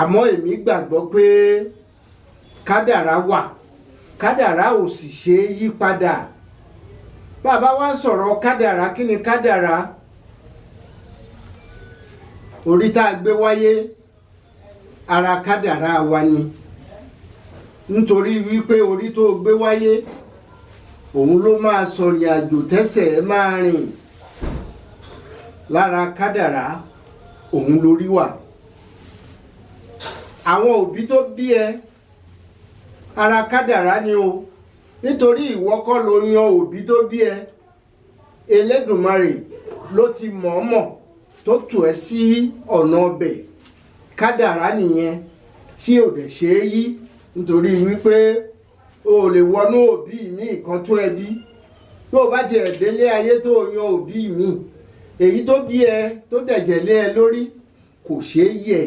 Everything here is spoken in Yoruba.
Àmọ́ èmi gbàgbọ́ pé kádàrá wà, kádàrá ò sì ṣe é yí padà. Bàbá wa ń sọ̀rọ̀ kádàrá, kí ni kádàrá? Orí tá a gbé wáyé, ara kádàrá wa ni. Nítorí wípé orí tó gbé wáyé, òun ló máa sọ̀rìn àjò tẹ́sẹ̀ ẹ máa rìn. Lára kádàrá òun lórí wà. Àwọn òbí tó bí ẹ, ara kádàrá ni o. Nítorí ìwọ kọ́ ló yan òbí tó bí ẹ. Elédùmarè ló ti mọ̀ọ́mọ̀ tó tù ẹ́ sí ọ̀nà ọbẹ̀. Kádàrá nìyẹn tí ò dẹ̀ ṣe é yí, nítorí wípé o ò lè wọnú òbí mi kan tó ẹ bí. Tó o bá tiẹ̀ délé ayé tó o yan òbí mi, èyí tó bí ẹ tó dẹ̀jẹ̀ lé ẹ lórí kò ṣeé yẹ.